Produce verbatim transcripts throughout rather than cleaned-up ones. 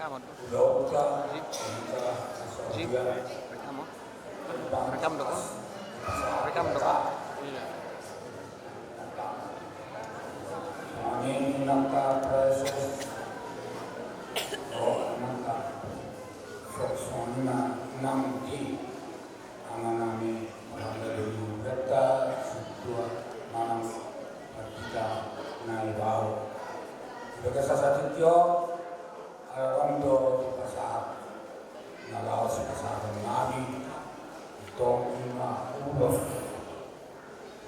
Rekam do. Rekam do. Rekam do. Iya. Songon i nang ta proses. Oh, nang ta. Songon i nang di. Amanami, mangada dulu beta, situa, manang partita, nai bau. Sebagai sasaran tio, alam do dipasahat. Na laos pasahat nami, tong ima ulos.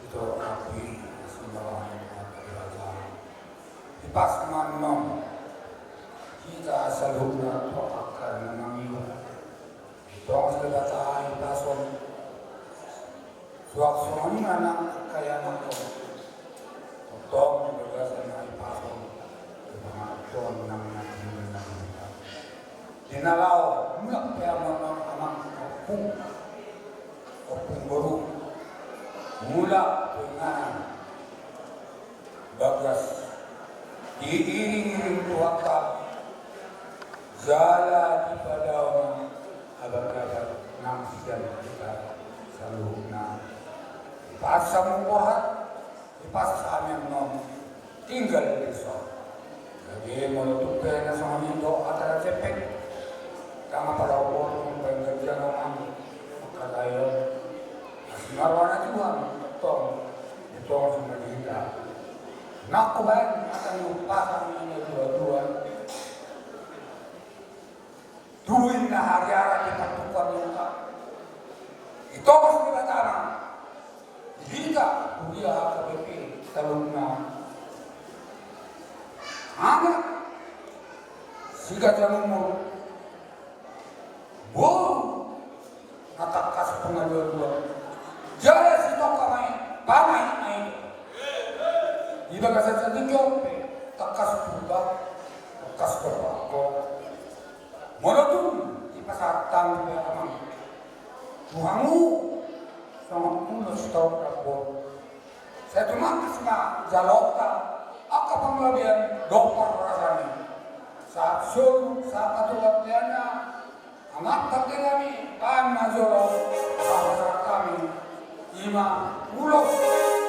Ito api, sembarangan api raja. Di pas mannom. Kita saluhutna tu angka na mangiwa. Tong si Debata i pason. Suang songon i ma nang angka ianakhon. Tong di bagasan na i pason. Di pangarantoan nang na tinggal nang di na laho mulak pe amang, amang ompung. Ompung boru. Mulak tu inganan. Bagas diiring-iring Tuhanta jala dipadaohon abang-abang nang sian hita saluhutna. Di pas hamu borhat, di pas hami annon tinggal di son. Jadi molo tung pe na songon i do acara cepek, tanga pada obor penggajian on, maka layo. Asi ma rohana Tuhan, tong. Tong, songon i hita. Nang hubaen asa ni umpasa ni na dua-dua. Tuin na hariara di partukuan ni uta. Itongos ni Debata ma. Di hita, huria H K B P, saluhutna. Anak. Sigajar umur. Boru na tangkas pangalua-lua. Jala sitongka ma i, pamain ma i. Di bagasan sadia pe tangkas purba, tangkas purba. Molo tung dipasahat hami pe amang tu hamu songon ulos taon rambu. Sai tumangkas ma jaloonta angka panggabean dohot parhorasan i. Sahat solu sahat tu angka na amanta pe nami, baen ma jolo pasahat hami. Ima ulos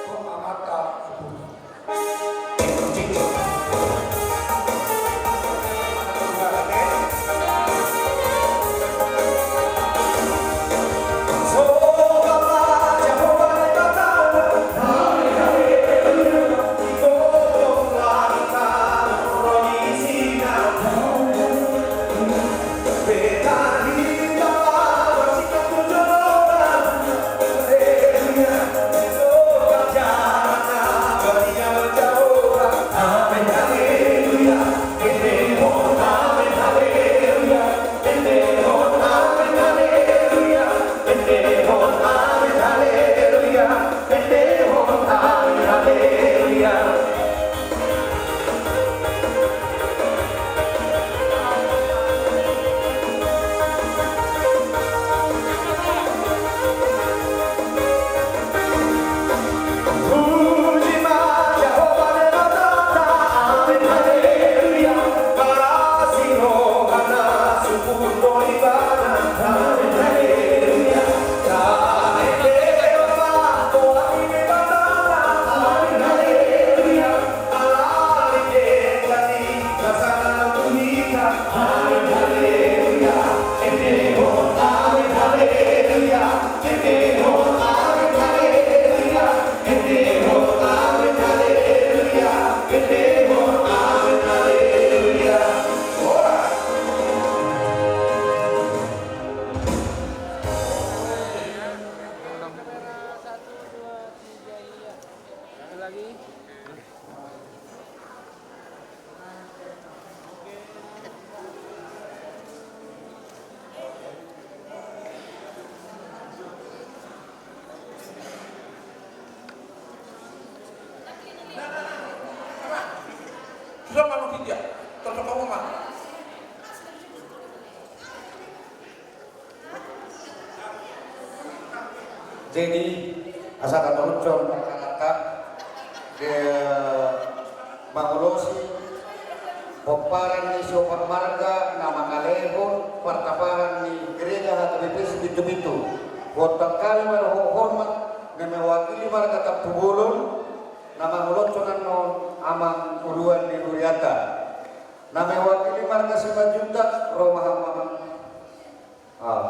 tu amanta Iputu. Lagi. Sudah malu dia, cocok kamu mah. Jadi, asa tapaluhutson parkananka, eh, mangulosi pomparan ni Siopat marga na mangalehon partapahan ni Gereja H K B P Sipintu-pintu. Huontak hami ma dohot hormat na mewakili marga Tampubolon, na mangulothon annon amang uluan ni hurianta. Na mewakili marga Simanjuntak, ro ma hamu amang. Ah.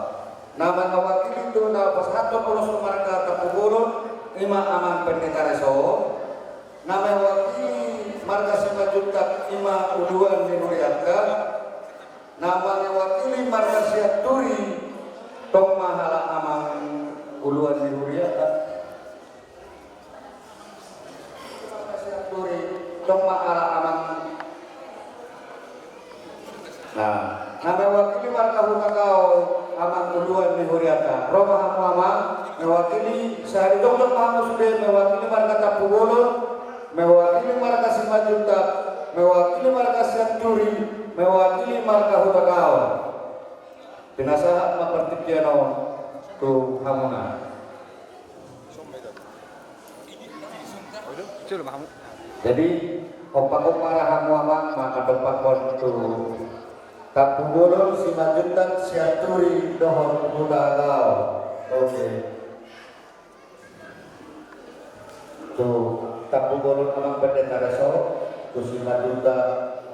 Na mewakili tu na pasahathon ulos tu marga Tampubolon, ima amang Pendeta Reso. Na mewakili marga Simanjuntak, ima uluan ni hurianta. Na mewakili marga Sianturi, tong ma halak amang uluan ni hurianta. Tong ma halak amang. Nah, na mewakili marga Hutagalung, amang uluan ni hurianta. Ro ma hamu amang, mewakili, sahali jongjong ma hamu sude, mewakili marga Tampubolon, mewakili marga Simanjuntak, mewakili marga Sianturi, mewakili marga Hutagalung. Pinasahat ma partingkian on tu hamuna. Jadi, hompa-hompa ra hamu amang, manghadompakhon tu Tampubolon, Simanjuntak, Sianturi, dohot Hutagalung. Oke. Tu Tampubolon amang Pendeta Reso, tu Simanjuntak,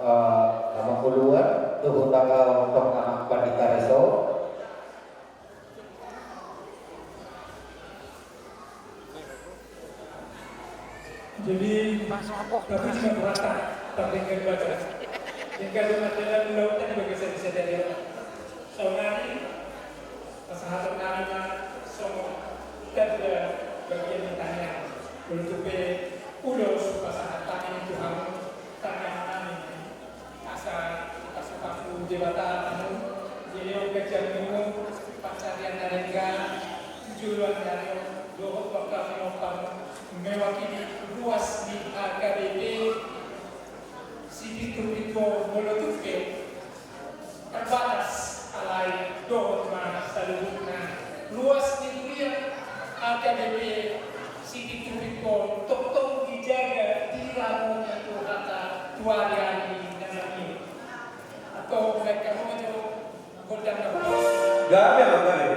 eh, amang uluan, tu Hutagalung tong amang Pandita Reso. Jadi, tapi cuma berata, tapi enggak dibaca. Yang kadang ada dalam lautan juga bisa, bisa jadi. Saudari, pasahaton nami ma songon tanda bagian ni tangiang. Molo tung pe ulos pasahat hami tu hamu tangiang nami. Asa pasu-pasu Debata hamu, dilehon ganjang ni hamu pansarian na denggan, joloan ni ari on, dohot tu angka pinompar mewakili ruas ni H K B P Sipintu-pintu on, molo tung pe terbatas, alai dohot ma saluhutna ruas ni huria H K B P Sipintu-pintu on tongtong dijaga, diramoti Tuhanta tu ari-ari na mabiar. Antong baen hamu ma jo gondang na. Gabe ma gabe.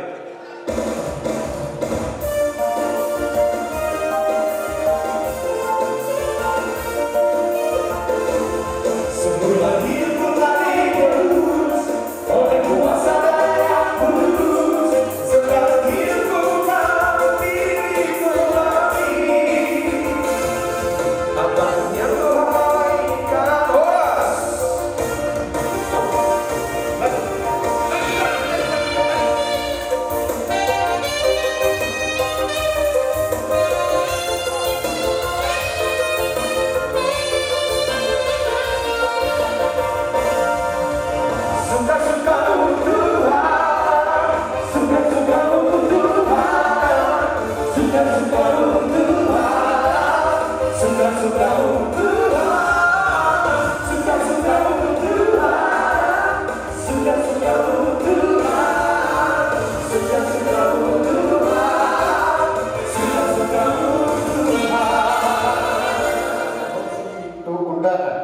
Tu undangan.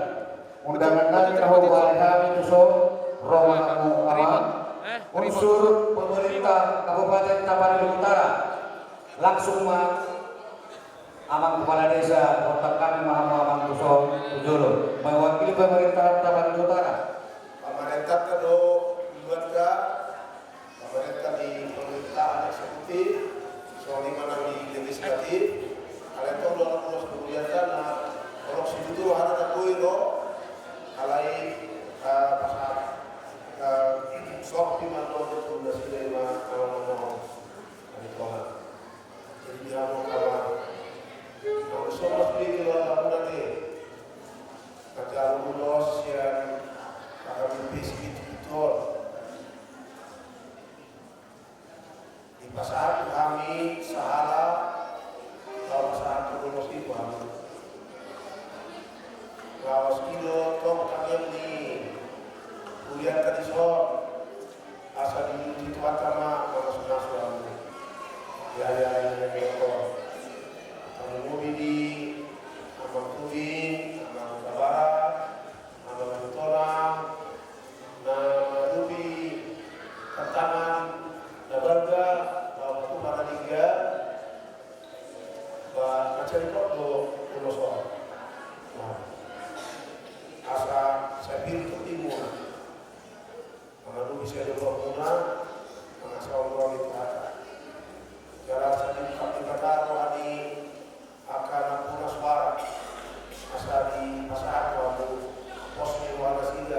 Undangan nami na huboan hami tu son, ro ma hamu amang, unsur pemerintah Kabupaten Tapanuli Utara. Langsung ma amang kepala desa, huontak hami ma hamu amang tu son, tu jolo. Mewakili pemerintahan Tapanuli Utara. Pamarentanta do buat ka. Pamarenta ni pemerintahan eksekutif, songon i ma na di legislatif, alai tong do anak ulos di hurianta na holong situtu rohana na boi ro, alai, eh, pasahat, eh, sohot i ma tong tu nasida i ma na manohon. Jadi di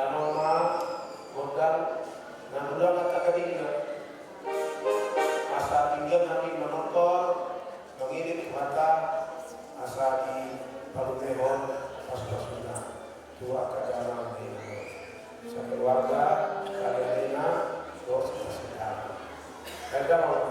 Tano ma gondang na mula mata gadingna. Asa tinggal hami manortor, mangirim hata, asa dipalumehon pasu-pasuna tu angka jamaah ni sakeluarga, kalianina, dos pasu-pasuna. Baik, damang.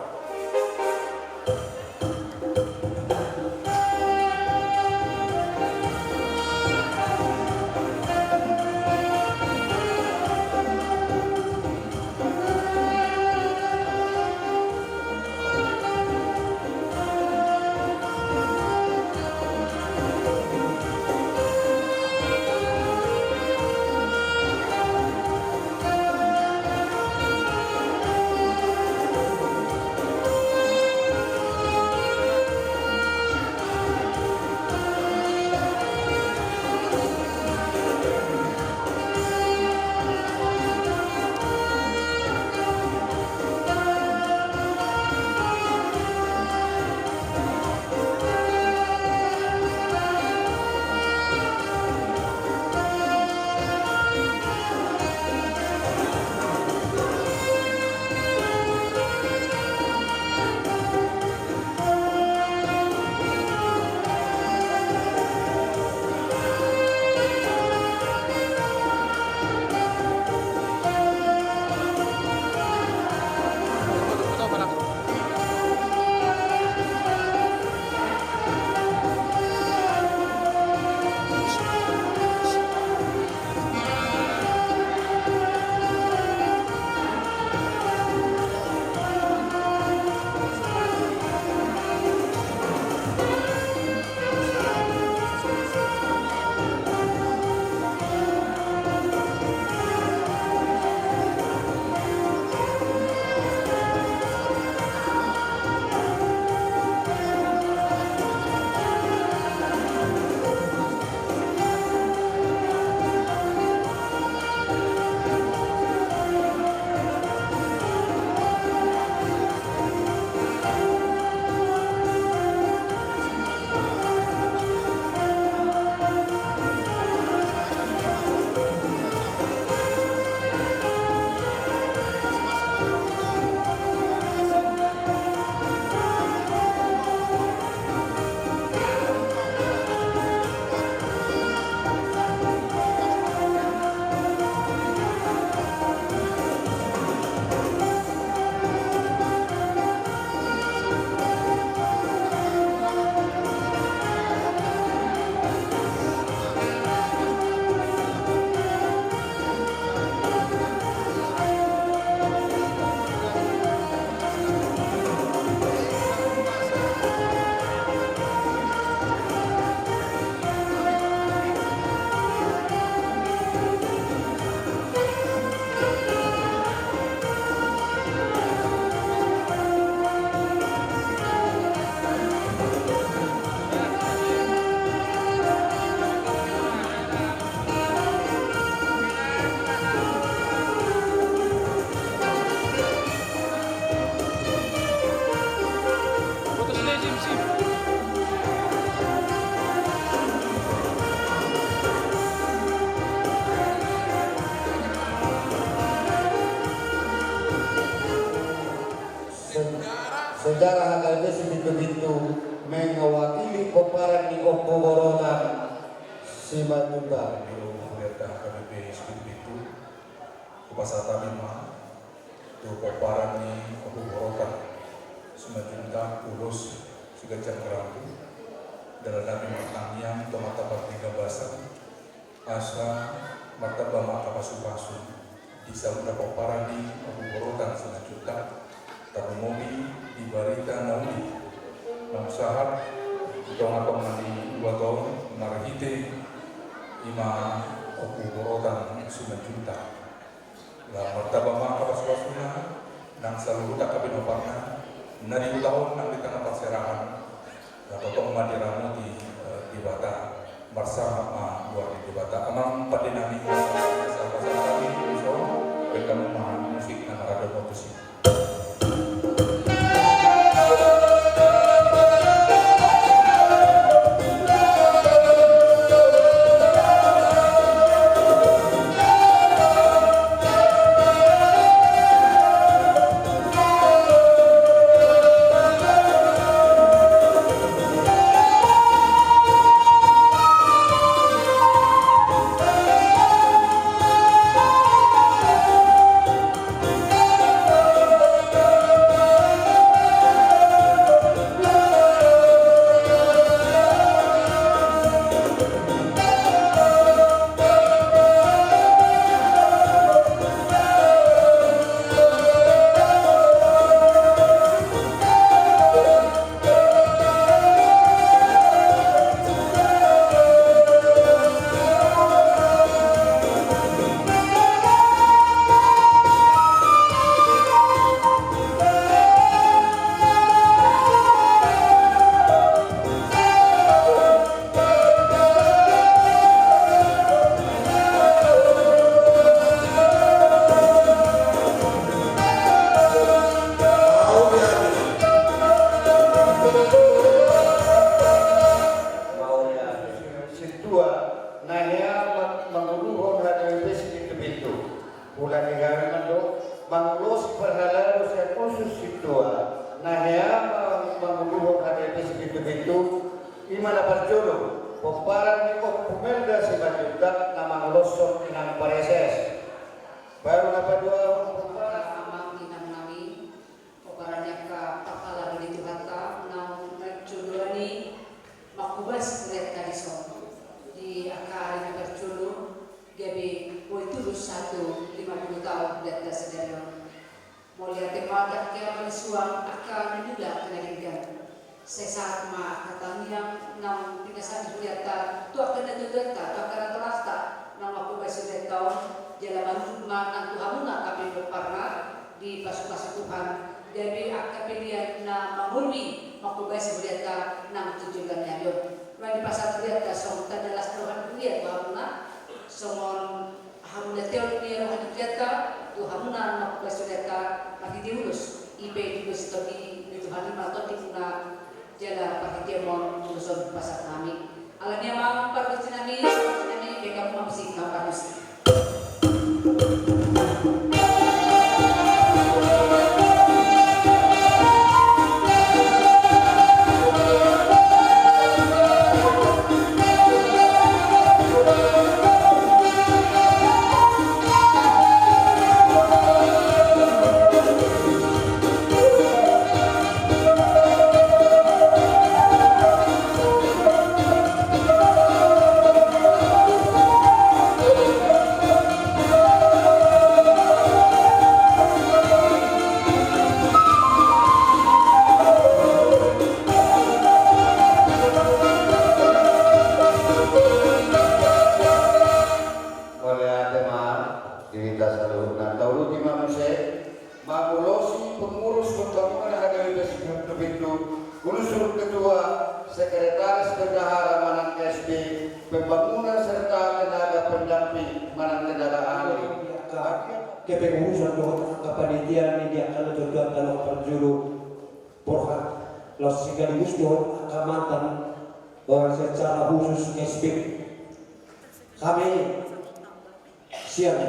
Se-, sejarah H K B P Sipintu-pintu mewakili pomparan ni Ompu Borotan Simanjuntak. Di rumah berkah H K B P Sipintu-pintu, hupasahat hami ma tu pomparan ni Ompu Borotan Simanjuntak ulos siganjang rambu, dalan hami martangiang tu Amanta Pardenggan Basa, asa martamba ma angka pasu-pasu di saluhutna pomparan ni Ompu Borotan Simanjuntak, tarlumobi di barita na uli naung sahat di tonga-tonga ni huta on marhite i ma Huboratan Simanjuntak. Lam martamba ma hapasupasu na nang saluhut angka pinomparna na di huta on nang di tano parserahan. Na tongtong ma diramoti, eh, Debata, marsangap ma goar ni Debata. Amang pande nami, sahat ma hami, bahen hamu ma musik na maradophon tusi. Sintua na hea ma-, manguluhon H K B P sipintu-pintu. Ula ni gabe mandok, mangulosi parhalado sian unsur sintua na hea ma-, manguluhon H K B P sipintu-pintu. I ma na parjolo, pomparan ni Ompu Melda Simanjuntak na manguloshon inang pareses. Baru na paduahon pomparan. Amang inang nami, pomparan ni angka parhalado ni Tuhanta, naung naeng joloan i manghobasi hurianta dison. Di angka ari na parjolo, gabe boi tulus sahat tu lima puluh taon hurianta sadari on. Mauliate ma di angka amang suang, angka ninna, angka na denggan. Sai sahat ma angka tangiang naung pinasada hurianta tu angka natuatuanta, tu angka natorasta naung manghobasi hurianta on, jala marungut ma nang tu hamuna angka pinomparna, dipasupasu Tuhan gabe angka pelean na mangolu i manghobasi hurianta nang tu joloan ni ari on. Nunga dipasahat hurianta songon tanda las ni roha ni huria tu hamuna, songon hamuliateon ni roha ni hurianta tu hamuna na manghobasi hurianta, marhite ulos. I pe diulosi tondi ni Tuhan i ma tondimuna, jala parhitean ulos on hupasahat hami. Alani i amang pargonsi nami, pargonsi nami, bahen hamu ma musik na pargonsi. Mauliate ma di hita saluhutna. Tauluti ma muse. Mangulosi pengurus pembangunan H K B P sipintu-pintu, unsur ketua, sekretaris bendahara manang S P, pembangunan serta tenaga pendamping manang tenaga ahli. Kepengurusan dohot angka panitia ni di angka natuatuanta na parjolo, borhat, laos sekaligus dohot angka mantan, eh, secara khusus S P. Hami sian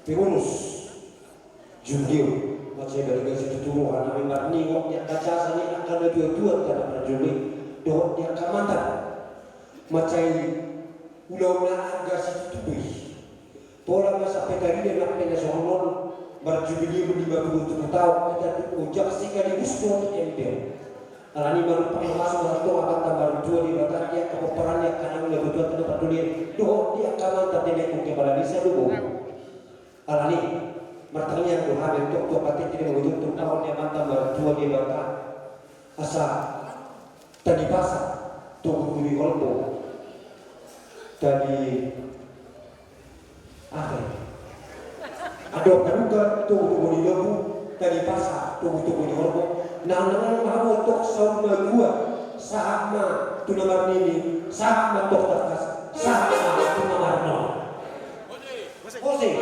pengurus Jubileo, mansai baliga situtu roha nami marningot di angka jasa ni angka natuatuanta na parjolo i dohot di angka mantan. Mansai ulaon na angka situtu i. Pola ma sampe tarida nang pe na songon on, marjubileo lima puluh tujuh taon hita tu ojak sekaligus dohot embel. Alani i manumpak na masuk hata tu amanta martua Debata di angka pomparan ni angka naung na tuatua na parjolo i dohot di angka mantan di na ingkon kepala desa do boru. Alani i martangiang do hami tu angka tingki na mangujung tu taon ni amanta martua Debata. Asa tali basa, togu tuli holpo, tali Aha i? Adong haduka togutogu ni lombu, tali pasa togutogu ni horbo. Nangnangan ma hamu antong saur matua, sahat ma tu na marnini, sahat ma antong tangkas, sahat ma tu na marnono. Musik.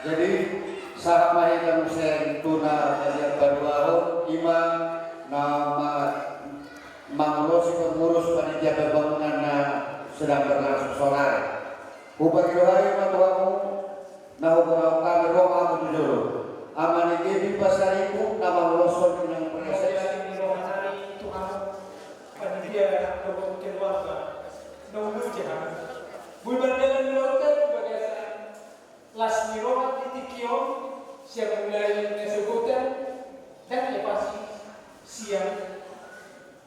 Jadi, sahat ma hita muse tu na paduahon, ima na ma-, mangulosi pengurus panitia pembangunan na sedang berlangsung sonari. Hupangido hami ma tu hamu, na huboan hami ro ma hamu tu jolo. Ama ni Gebi Pasaribu na manguloshon inang presiden. Panitia dohot keluarga, na umur jahat. Boi mardalan di lautan bagasan las ni roha di tingki on, sian mulai na sogot, dan epasi sian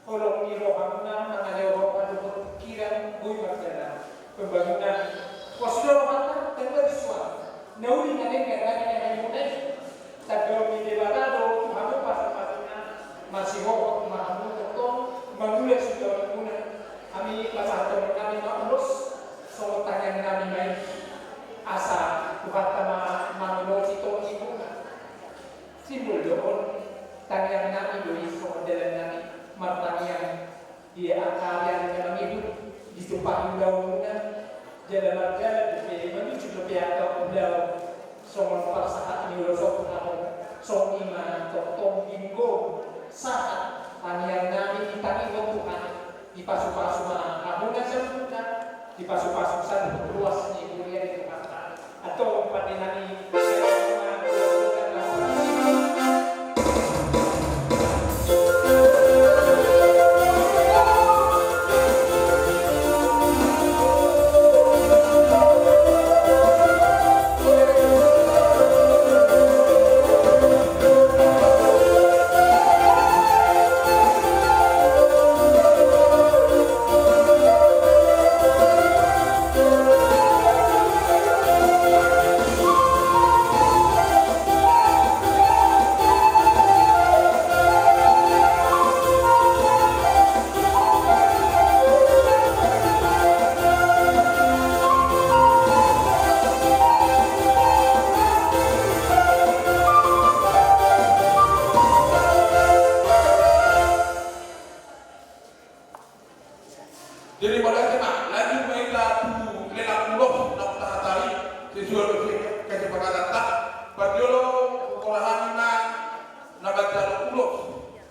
holong ni rohamuna, mangalehon roha dohot pingkiran, boi mardalan pembangunan. Pos do rohanta, dan bagi suara na uli na denggan nami na harimuna i. Tanggaon ni Debata do tu hamu pasupasuna, masihohot ma hamu tongtong mangula siulaonmuna. Hami pasahaton nami ma ulos, songon tangiang nami ma i. Asa Tuhanta ma mangulosi tongtong ibuna. Simbol do on, tangiang nami do i songon dalan nami martangiang di angka ari na mangihut, ditumpahi ulaonmuna, jala mardalan dope manuju dope angka ulaon songon parsahat ni ulos on tu hamu. Songon i ma tongtong, ingkon sahat tangiang nami, ditangihon Tuhan, dipasupasu ma hamuna saluhutna, dipasupasu saluhut ruas ni huria ni Tuhanta. Antong pande nami. Jadi, mauliate ma, lanjut ma hita tu lelang ulos na tahatahon i, sesuai dohot kesepakatanta. Parjolo, hupaboa hami ma na manjalo ulos.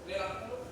Lelang ulos.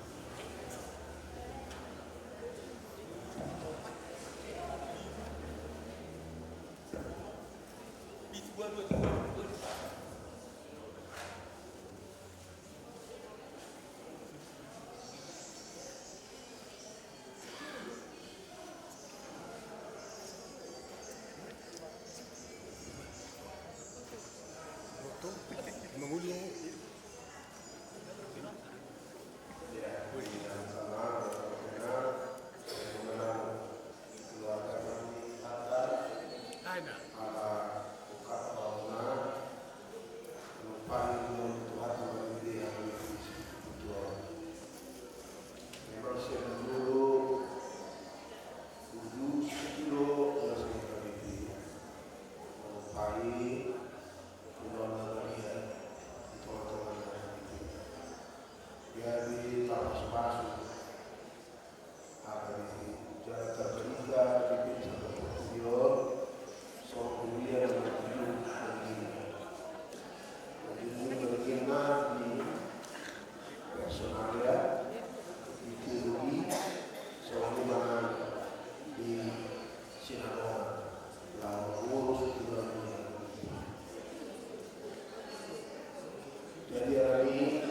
Jadi alani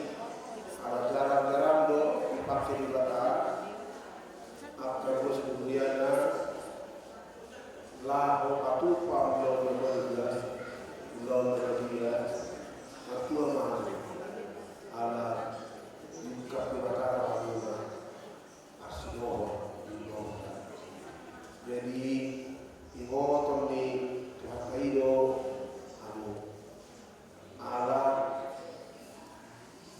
ala jarang-jarang do dipake Debata angka ruas ni huriana laho patupa ulaon na badia, ulaon na badia, martua ma hamu ala diungkap Debata ma hamu na marsidohot di ulaonta. Jadi ingoton ni Tuhanta i do hamu. Ala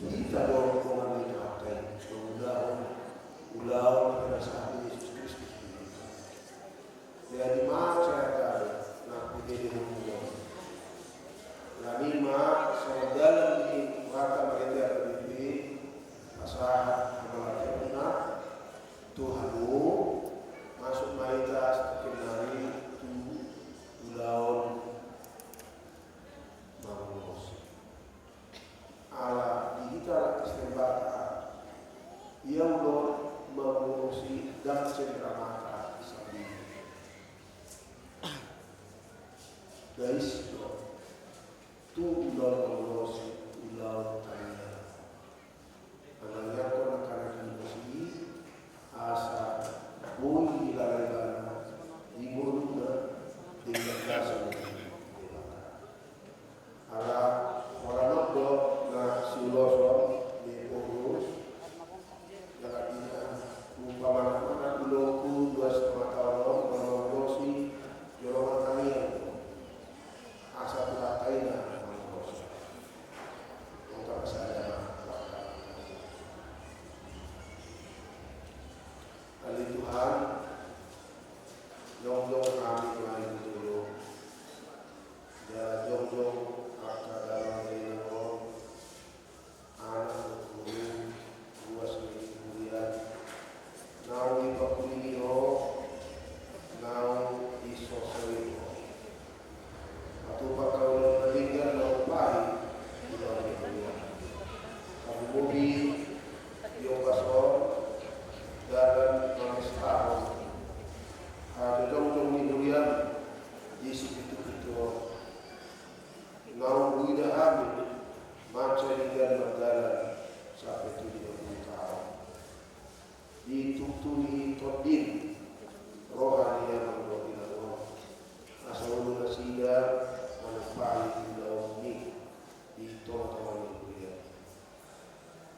hita do rombongan ni Tuhanta i mangulahon ulaon na pinasahat ni Jesus Kristus. Jadi mansai gabe na hudedehon muna. Alani i ma songon dalan ni Tuhanta marende R P P, pasahat hamauliateonna tu hamu, masuk ma hita saonari tu ulaon mangulosi. Ala di hita halak Kristen Batak, ia ulaon mangulosi ndang cenderamata disambing. Dais do tu ulaon mangulosi, ulaon tangihon. Manangiangkon angka na ginos i asa boi dilala ibana di ngoluna dengan dasa ni Debata. Ala holan on do na siuloson ni Paulus, jala ina umpama na di loku dua setengah taon on mangulosi jolo martangiang do. Asa tu hata i na mangulosi. Ungkap sada ma. Ale Tuhan, jongjong hami ma di jolo. Jala jongjong angka dalan na inang on. Anak dohot boru, ruas ni huria, naung dipangkulingi Ho, naung disosoi Ho. Patupa angka ulaon na denggan, naung pahi ulaon ni huria. Hamu ma di ombas on dalan mamestahon hajongjongjon ni huriaM di sipintu-pintu on. Naung huida hami mansai denggan mardalan sampe tu lima pulu taon. Dituntuni TondiM roha ni amang dohot inang on, asa olo nasida manumpahi ulaonMi di tonga-tonga ni huria.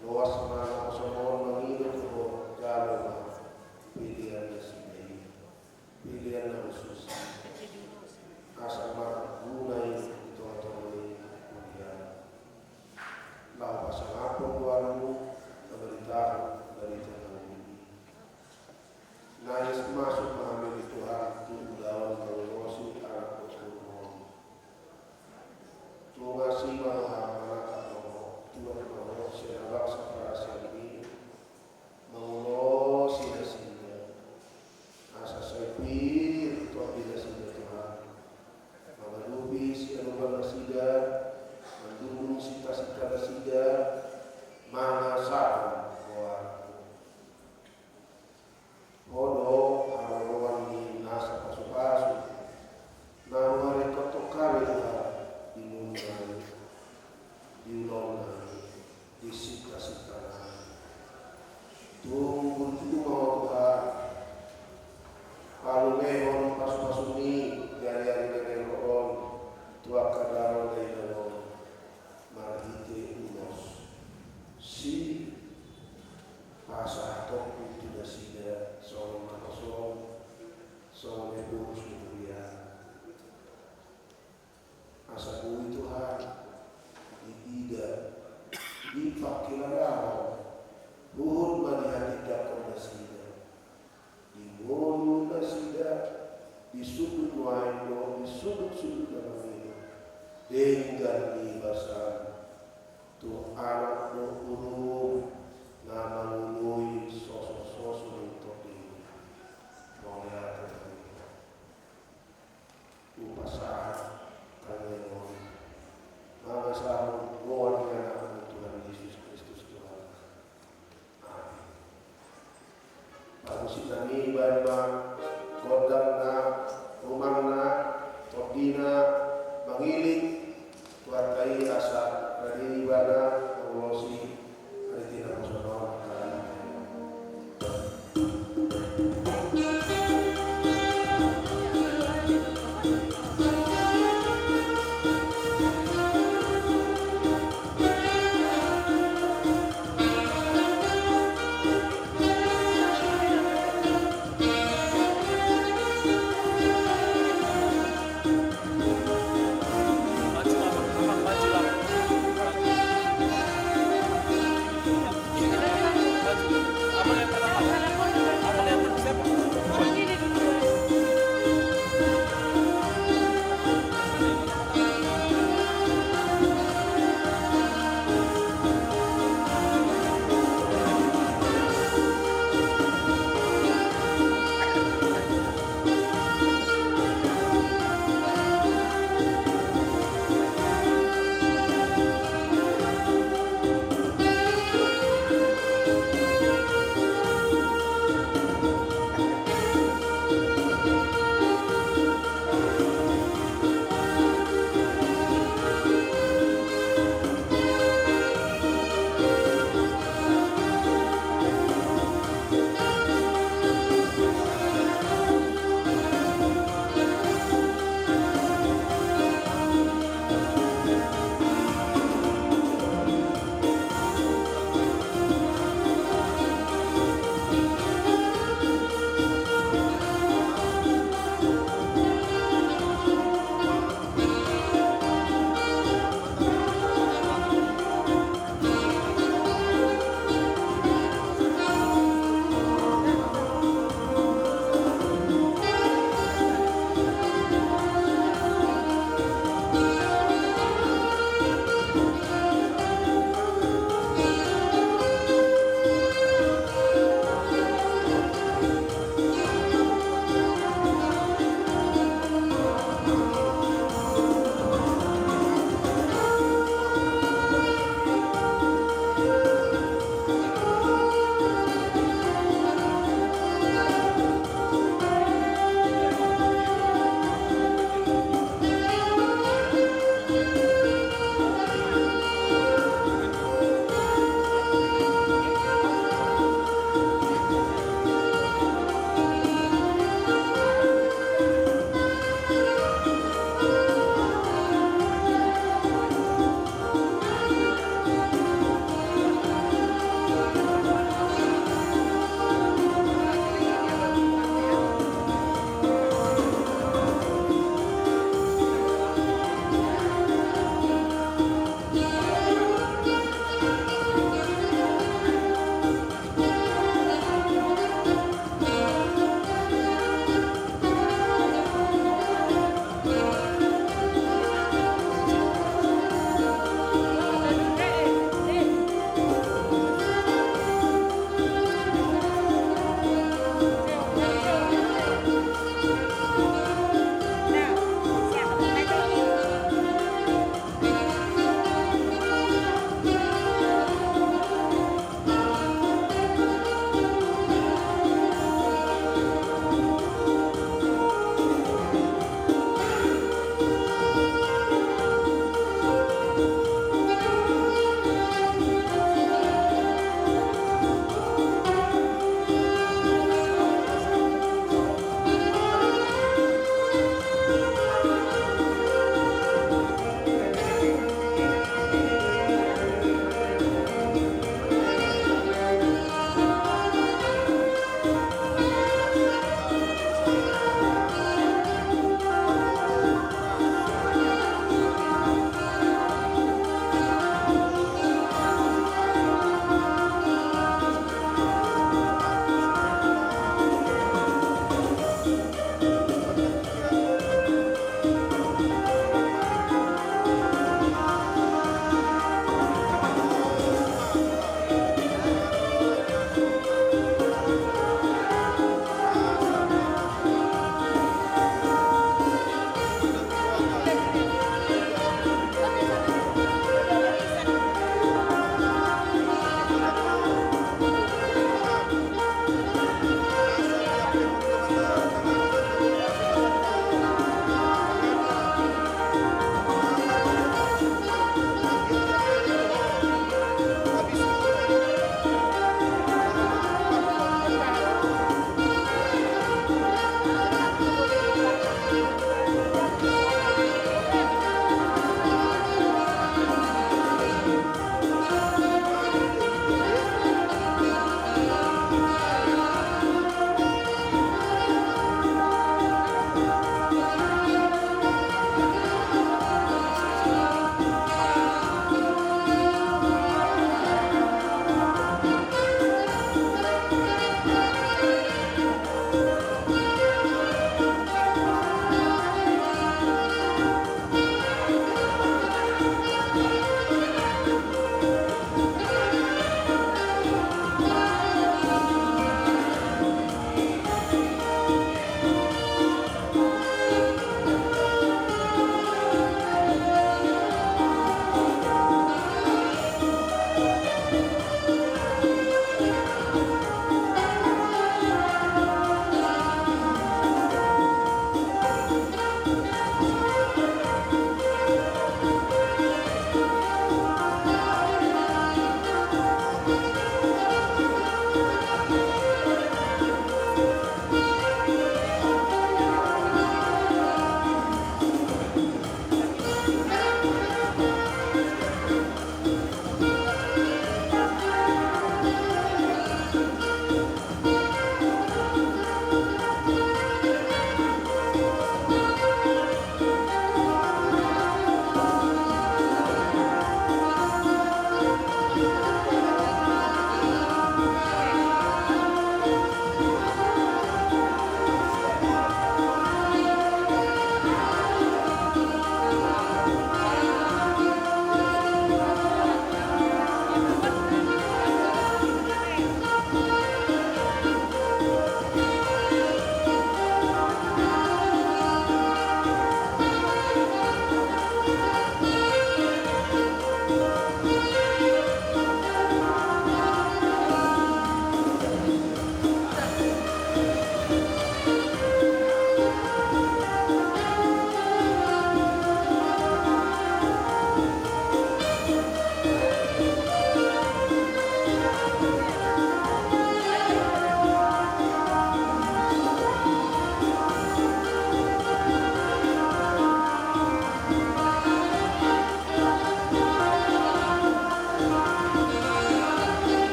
Loas ma naposoM on mangido tu Ho, jalo ma pelean nasida i. Pelean na hushus, asa marguna i di tonga-tonga ni huriaM. Laho pasangaphon goarMu, mambaritahon barita na uli i. Nangis masuk ma hami ale Tuhan tu ulaon mangulosi anak dohot boruM on. Tung asi ma rohaM manatap ma Ho, tuat ma Ho sian bangso parasianMi, mangulosi nasida. Asa sai pir Tondi nasida Tuhan, mangadopi siadopan nasida, mandungdung sinta-sinta nasida, mangasahon goarMu. Ho do haroroan ni nasa pasu-pasu, na maringkot tongka be Tuhan di ngolunami, di ulaonnami, di sinta-sintanami. Tung burju ma Ho Tuhan, palumehon pasu-pasuMi di ari-ari na naeng ro on tu angka dao na inang on marhite ulos. Sipasahatonku tu nasida songon naposoM, songon na borus ni huriaM. Asa boi Tuhan diida, dipangkilalahon, huhut ma dihatindanghon nasida di ngolu nasida, di sundut nuaeng dohot di sundut-sundut na mangihut, denggan ni basaM tu anak dohot boru na mangoloi soso-soso ni TondiM. Mauliate. Hupasahat tangiang on mangasahon goar ni AnakMu Tuhan Jesus Kristus Tuhan. Amin. Parmusiknami, baen ma gondangna, rumangna, tondina, mangiling tu hata i asa rade i Dana, ulosi, ari tina poso on.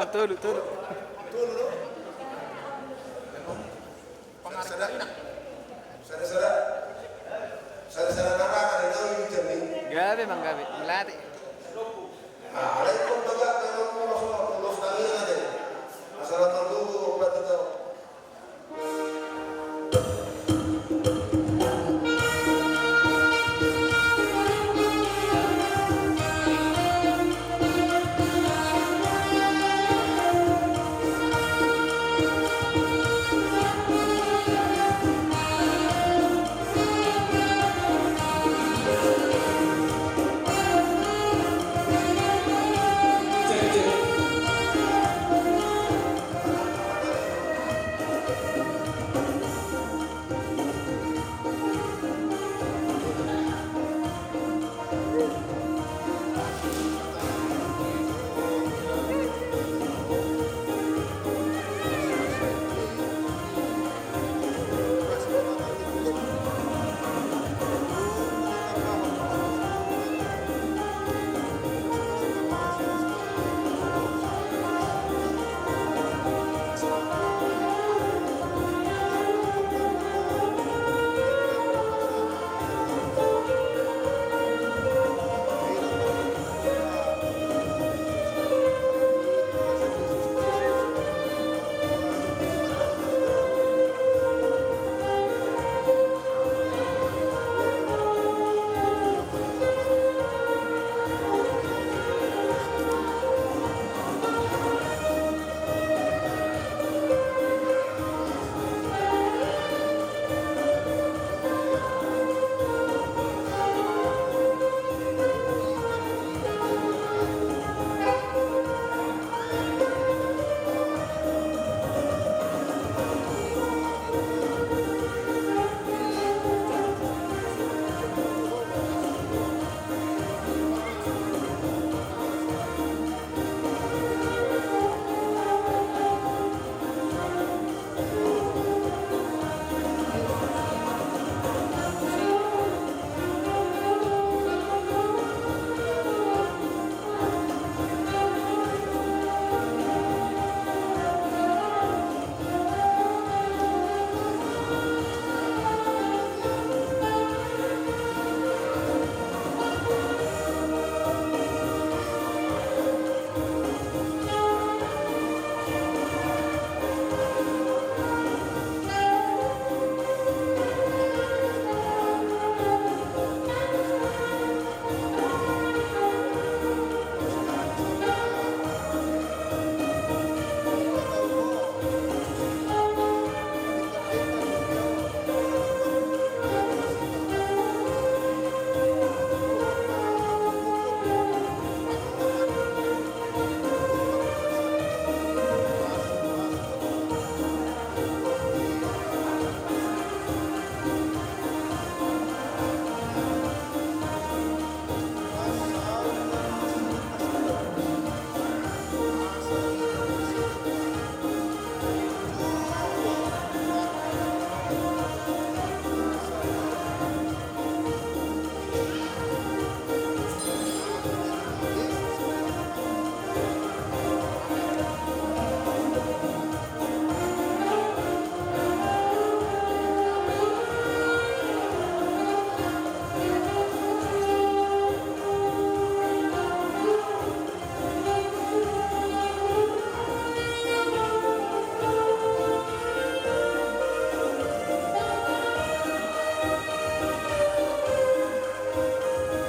Tolu, tolu. Sada-sada. Sada-sada. Sada-sada na ra, na ra, na ra, na ra. Gabe, manggabe. Melatih. Nah, alai kau bagak, memang kau langsung, langsung tanya aja. Masalah tolu, opat itu.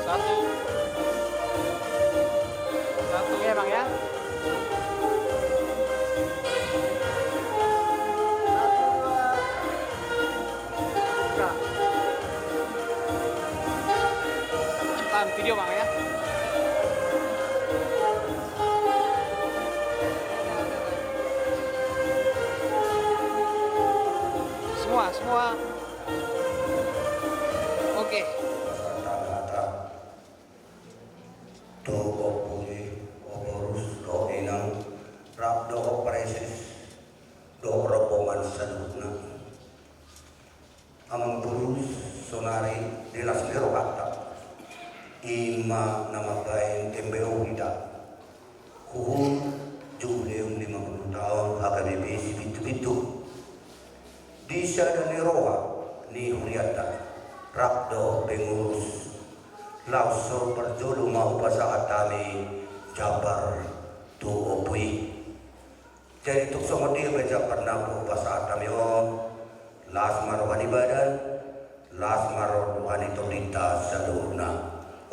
Satu. Satu. Oke, Bang, ya. Tahan video, Bang, ya. Semua, semua. Oke. Tu ompu i, ompu Rus, dohot inang, rap dohot praeses, dohot rombongan saluhutna. Amang boru, saonari di las ni rohanta, i ma na mambahen embeo hita. Huhut jubileum Di sada ni roha ni hurianta rap dohot pengurus, laos so parjolo ma hupasahat hami jambar tu ompu i. Jadi tung songon dia pe jambar na hupasahat hami on, las ma roha ni badan, las ma roha ni tondinta saluhutna.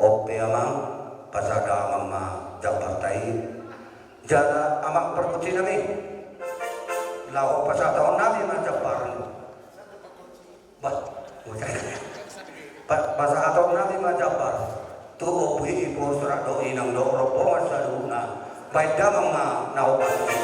On pe amang, pasahat damang ma jambarta i. Jala amang pargonsi nami, laho pasahatahon nami ma jambar. Bah, pa-, pasahatahon nami ma jambar tu ompu i, borus rap dohot inang dohot rombongan saluhutna. Baen damang ma na hobas i.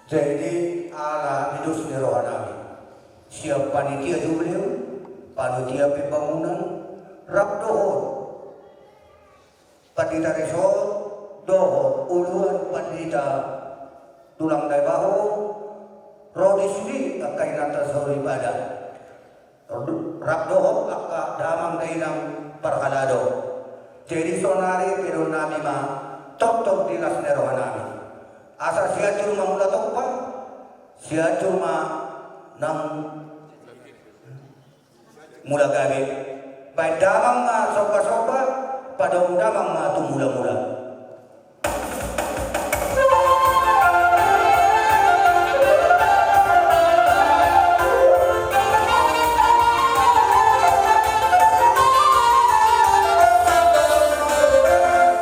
Jadi ala dos ni roha nami, sian panitia jubileu, panitia pembangunan, rap dohot Pandita Resort dohot uluan Pandita Tulang Naibaho, ro di sude angka inanta soripada, rap dohot angka damang dainang parhalado. Jadi saonari pedon nami ma tortor di las ni roha nami, asa Sianjur ma mula tompa, Sianjur ma nang mula gabe. Baen damang ma somba-somba, padomu damang ma tu mula-mula.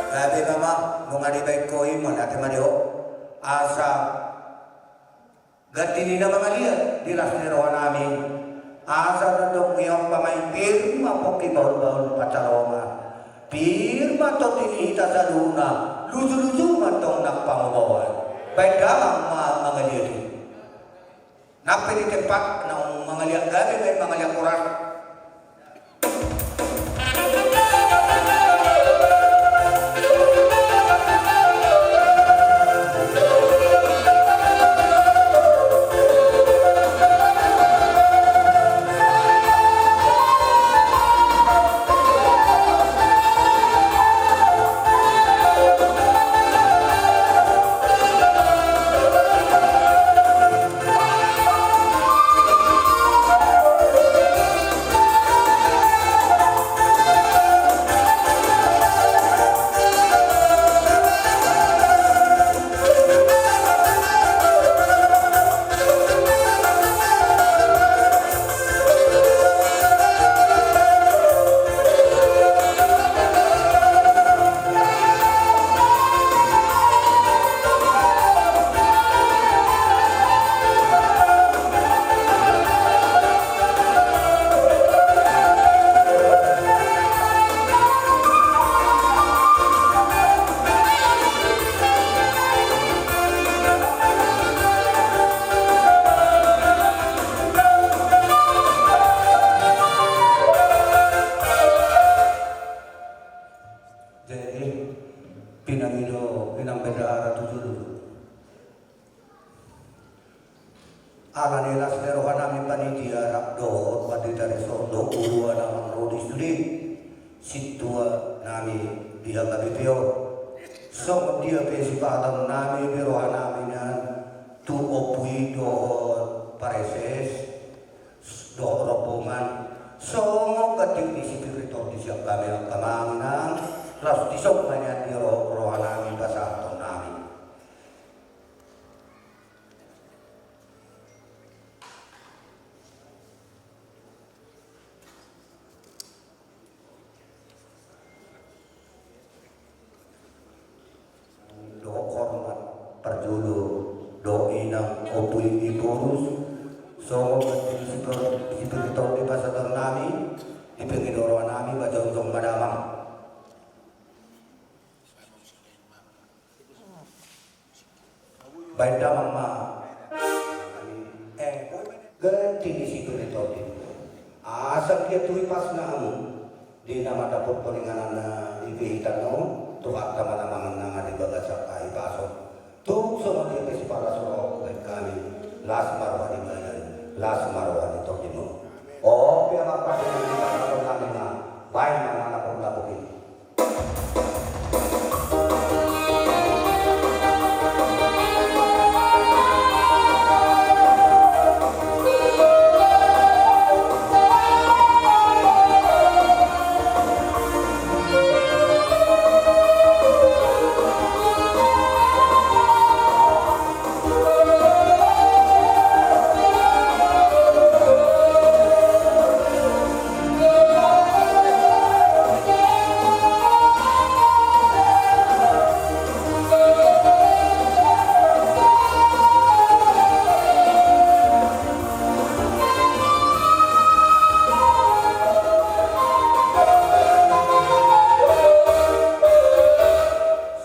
Gabe ma, nunga dibaen ho i, mauliate ma di ho. Asa gantini na mangaliat di las ni roha nami. Asa na dong i on pamain, pir ma pongki bahul-bahul pansalongan, pir ma tondi ni hita saluhutna, luju-luju ma tong nang pangomoan. Baen damang ma mangaliat i. Nang pe di tempat naung mangaliat gabe, baen mangaliat horas. Jadi, pinangido inang bendahara tu jolo. Ala ni las ni roha nami panitia rap dohot Pandita Resort dohot uluan amang ro di sude, sintua nami di H K B P on. Songon dia pe sipasahaton nami di roha nami nian tu ompu i dohot pareses dohot rombongan, songon ganti ni spiritor di sian hami angka amang inang, laos dison ma nian di ro-, roha nami pasahaton nami. Dohot hormat parjolo dohot inang ompu i borus, songon ganti ni spiritor di pasahaton nami, di pangido roha nami, baen jongjong ma damang. Baen damang ma. Eh, ganti ni si Piri Tondi. Asa dia tu hipasna hamu. Di na mandapothon ingananna di pihita on, Tuhanta ma na mangan nang di bagasan hahipason. Tung songon dia pe sipalas roha hubaen hami, las ma roha ni badan, las ma roha ni tondimuna. On pe amang pande na mandapothon nami ma, baen ma na lapur-lapur i.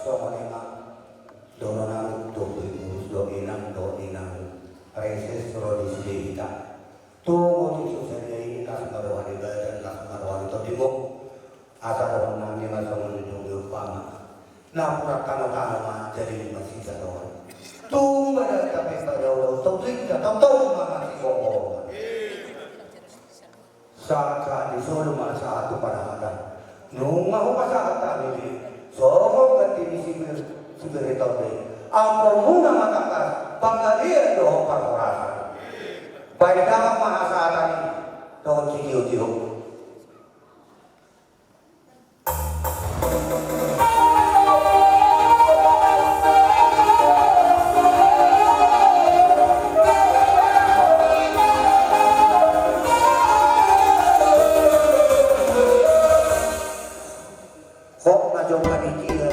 Songon i ma dohonon nami tu pengurus dohot inang, dohot inang Reses ro di sude hita. Tung otik so sadia i, las ma roha ni badan, las ma roha ni tondimuna. Asa dohonon nami ma songon na nidok ni umpama. Napuran tano-tano ma jadi ni masisa dohot. Tung badan tapi pada udah utuh tu hita, tau-tau ma masih gomol. Sahat-sahat ni solu ma sahat tu paradaton. Nunga hupasahat hami di songon ganti ni si Piri Tondi. Ampunmuna ma tangkas panggabean dohot parhorasan. Baen damang ma hasahatan i dohot sitio-tio. Hok na jong panitia